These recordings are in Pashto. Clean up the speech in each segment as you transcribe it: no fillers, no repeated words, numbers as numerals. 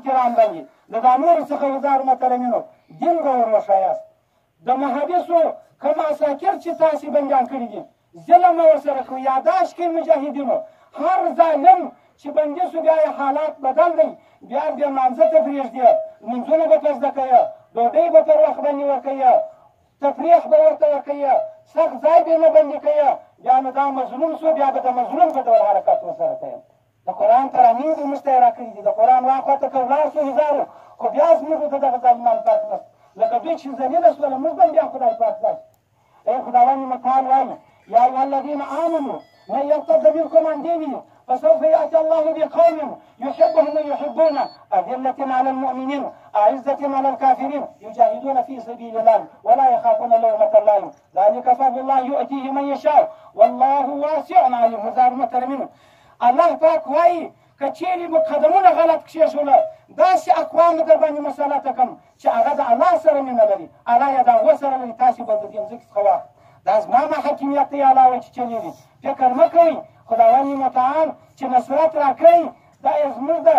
کرام باندې د دا نورو څخه هزارو محترمینو دین به ور وښایاست. د محابسو کوم عساکر چې تاسې بندیان کړي دي ظلم مه ورسره کوئ. یاداشت کړئ مجاهدینو، هر ظالم چې بندي سو بیا یې حالات بدل دی، بیا بیا لمانځه ته پرېږدي، لمونځونه به په زده کوي، ډوډۍ به پر وخت باندې ورکوي، تفریح به ورته ورکوي، سخت ځای به نه بندي کوي. بیا نو دا مظلوم سو، بیا به د مظلوم په ډول حرکت ورسره کوي. د قرآن ترانې دي موږ ته یې راکړي دي، د قرآن واخوا ته که ولاړ سو هزارو، خو بیا زموږ د دغه ظالمانو فرق نشته. لکه دوی چې ذلیله سوله موږ به هم بیا خدای پاک داسې. ای خداوند متعال وایي یا ایها الذین آمنو من یرتد منکم عن دینه فسوف يأتي الله بقوم يحبهم ويحبونه أذلة على المؤمنين أعزة على الكافرين يجاهدون في سبيل الله ولا يخافون لومة لائم ذلك فضل الله يؤتيه من يشاء والله واسع عليم. هزار محترمینو، الله پاک وایي که چیرې مو قدمونه غلط کښېښوله داسې اقوام در باندې مسلطه کړم چې هغه د الله سره مینه لري، الله یې د هغو سره لري، تاسې به د دې مځکې څخه واخلئ. دا زما حاکمیت دی، الله وایي چې چلېږي. فکر مه کوئ، خداوند متعال چې نصرت راکړی دا یې زموږ د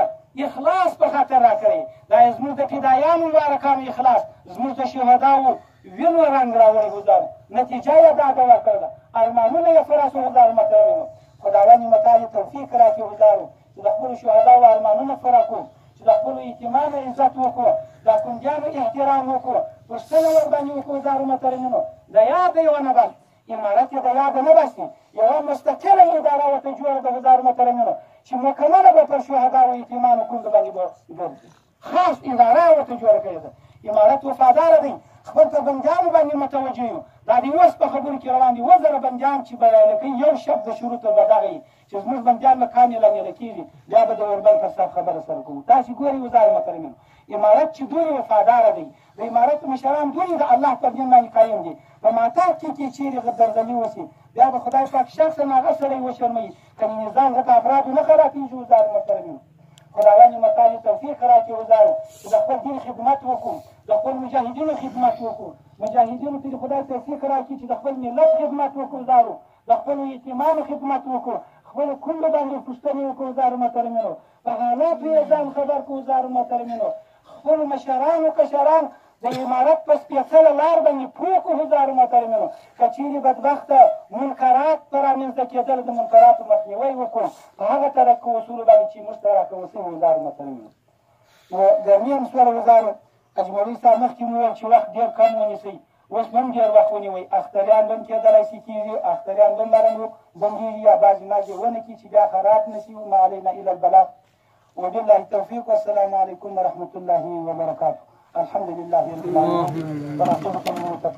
اخلاص په خاطر راکړی، دا یې زموږ د فدایانو مبارکانو اخلاص، زموږ د شهداو وینو رنګ راوړی هزارو، نتیجه یې دا ده ورکړله، ارمانونه یې پوره سو هزارو محترمینو. خداوند متعال توفیق راکړي هزارو چې د خپلو شهداو ارمانونه پوره کړو، چې د خپلو یتیمانو عزت وکړو، د کونډیانو احترام وکړو، پوښتنه ورباندې وکړو هزارو محترمینو. د یاده یې ونه باسي، امارت یې د یاده نه باسي، یوه مستقله اداره ورته جوړه د هزارو محترمینو چې مکمله به پر شهداو یتیمانو کونډو باندې ګرځي، خاص اداره یې ورته جوړه کړې ده. امارت وفاداره دی، خپل په بندیانو باندې متوجه یو. دا د اوس په خبرو کې روان دي، 7000 بندیان چې بریالي کوي یو شرط د شروط به دغه وي چې زموږ بندیان له کامله نیله کېږي، بیا به د اوربند پر سر خبره سره کوو. تاسې ګورئ هزارو محترمینو، امارت چې دومره وفاداره دی، د امارت مشران دومره د الله پر دین باندې قایم دي، په ماتات کې چیرې درغلي وسي بیا به خدای پاک شخصا هغه سړی وشرموي، که نظام خو په افرادو نه خرابېږي. هزارو محترمینو، خداوند متعال توفیق راکړي هزارو چې د خپل دین خدمت وکړو، د خپل مجاهدینو خدمت وکړو، مجاهدینو ته خدای توفیق راکړي چې د خپل ملت خدمت وکړو هزارو، د خپلو یتیمانو خدمت وکړو، خپلو کونډو باندې پوښتنې وکړو هزارو محترمینو، په حالاتو یې ځان خبر کړو هزارو محترمینو، خپلو مشرانو کشران د امارت په سپېڅله لار باندې پوه کړو هزارو محترمینو. که چیرې بدبخته منکرات په رامنځته کېدل د منکراتو مخنیوی وکړو په هغه طریقو اصولو باندې چې موږ ته راکول سوي هزارو محترمینو. نو ګرمي هم سوله هزارو. حاجي مولوي صاحب مخکې مو وویل چې وخت ډېر کم ونیسئ، اوس به هم ډېر وخت ونیوئ، اختریان به هم کېدلی شي کېږي، اختریان به هم برم بندېږي یا بعضې مازې ونه کړي چې بیا خراب نه شي. ما علینا الا البلاغ، وبالله التوفیق، والسلام علیکم ورحمة الله وبرکاته. الحمد لله رب العالمين والعاقبة للمتقين.